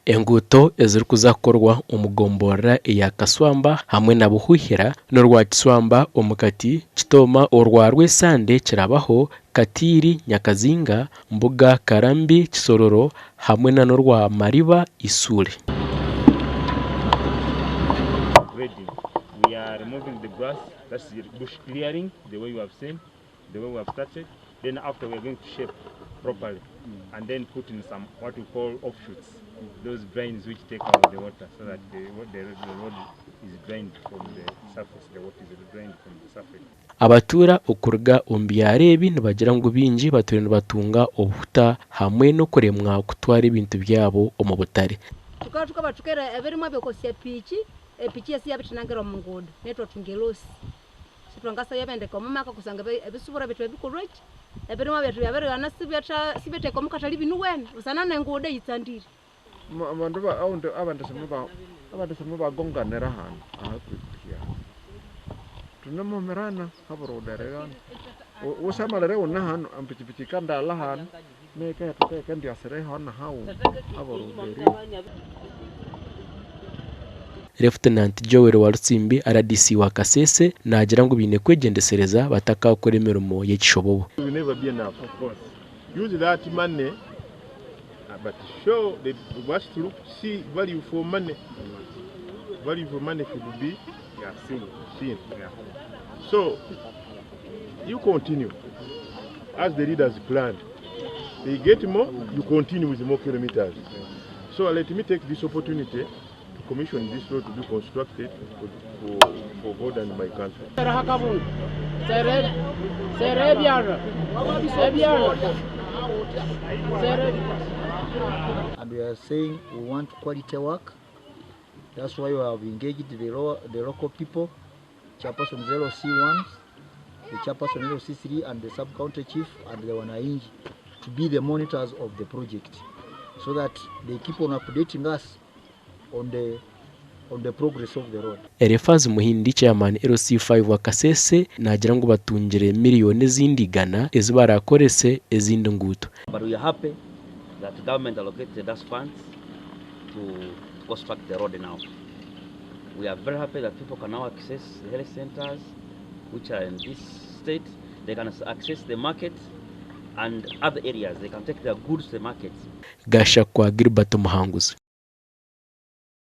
Enguuto ezirikuza kukorwa omu gomborora eya Kaswamba hamwe na Buhuhira n'orwa Kiswamba omu Kati, Kitooma orwa Rwesande Kirabaho, Katiiri Nyakazinga, Mbuga Karambi Kisororo hamwe na n'orwa Mariba Isule. the way we have started then after we are going to shape properly and then put in some what we call offshoots those drains which take out the water so that the, the, the road is drained from the surface the water is drained from the surface Abatuura okuruga omu byaro ebi nibagira ngu baingi batwire nibatunga obuhuta hamwe n'okuremwa kutwara ebintu byabo omu butare. Tukaba tukaba tukera ebirimwa byokosya piki, epiki esi yabitinangira omu ngudo netwe twatunga elosi. Sitwangasa yabendeka omu maka kusanga ebisubura byethu ebikorweki, ebirimwa byethu byabirighana sibyatha sibyetheka omu katale binuwene busana nengudo eyitsandire. Abandu aundi abandi abandi simubagonganira hanu aha kwikuhya tunemumirana haburudererana wusamalire wune hanu empikipiki yikandaghalha hanu neyikahithuka yikandyasira hanu haghuma haburudererana. Lefutinanti Joel Walutsimbi, rdc wa Kasese naagira ngu baine kwegyendesereza batakaakora emirimo y'ekishobobo. Will never be enough of course use that money but show the must look see value for money value for money should be yeah, seen seen yeah. So you continue as the leaders plan they get more you continue with more kilometers so let me take this opportunity to commission this road to be constructed for, for, for God and my country. And we are saying we want quality work. That's why we have engaged the, lo the local people, chairperson LC1, the chairperson LC3, and the sub-county chief and the Wananchi to be the monitors of the project so that they keep on updating us on the on the progress of the road. Eliphaz Muhindi, Chairman LC5 wa Kasese naagira ngu batungire miriyoni ezindi igana ezi baraakorese ezindi nguuto. But we are happy that government allocated us funds to, to construct the road now. We are very happy that people can now access the health centers which are in this state. They can access the market and other areas. They can take their goods to the markets. Gashakwa Gilbert Muhanguzi.